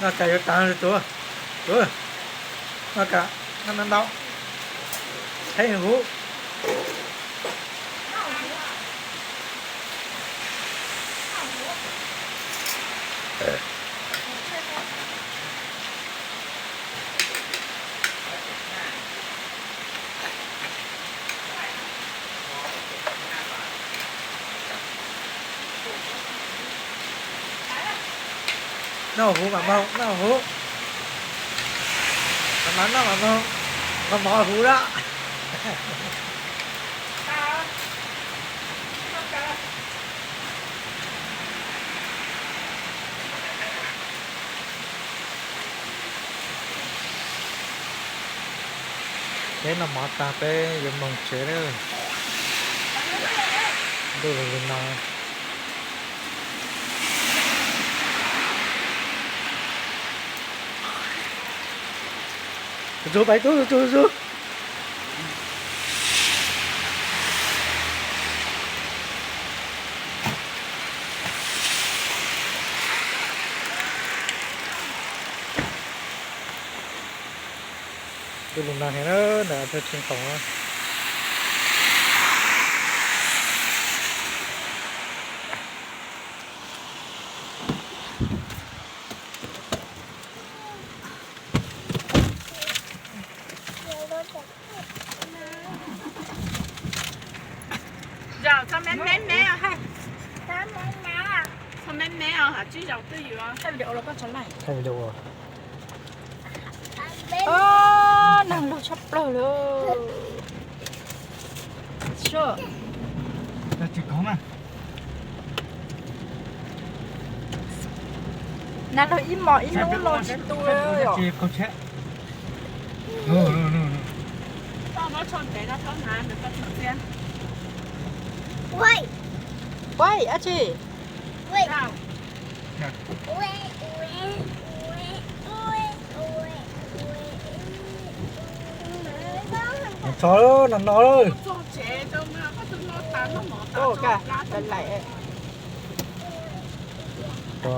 Noj cas yuav tas, tuav, tuav, noj cas, noj ntau, qheb huv. Noj huv mam moog, noj huv. Mam, mam noj mam moog, mov mov huv lawm. Peb noj mov tag peb yuav moog tsev lawm. Ntuj lug li no. Tus tug pais tub, tus tug, tus tug. Ntuj lug nag heev na, nag thawj tsheej khoom na. Zaum txog me me me, txog me me os, hab tsib zaug twb yuav. Thaij video los koj tso laij. Thaij video. Nag lug tshaj plawg li. Nag lug ib mos ib hnub no tsis tu li os. Ua dab tsi? Tso no no lawm. Tso.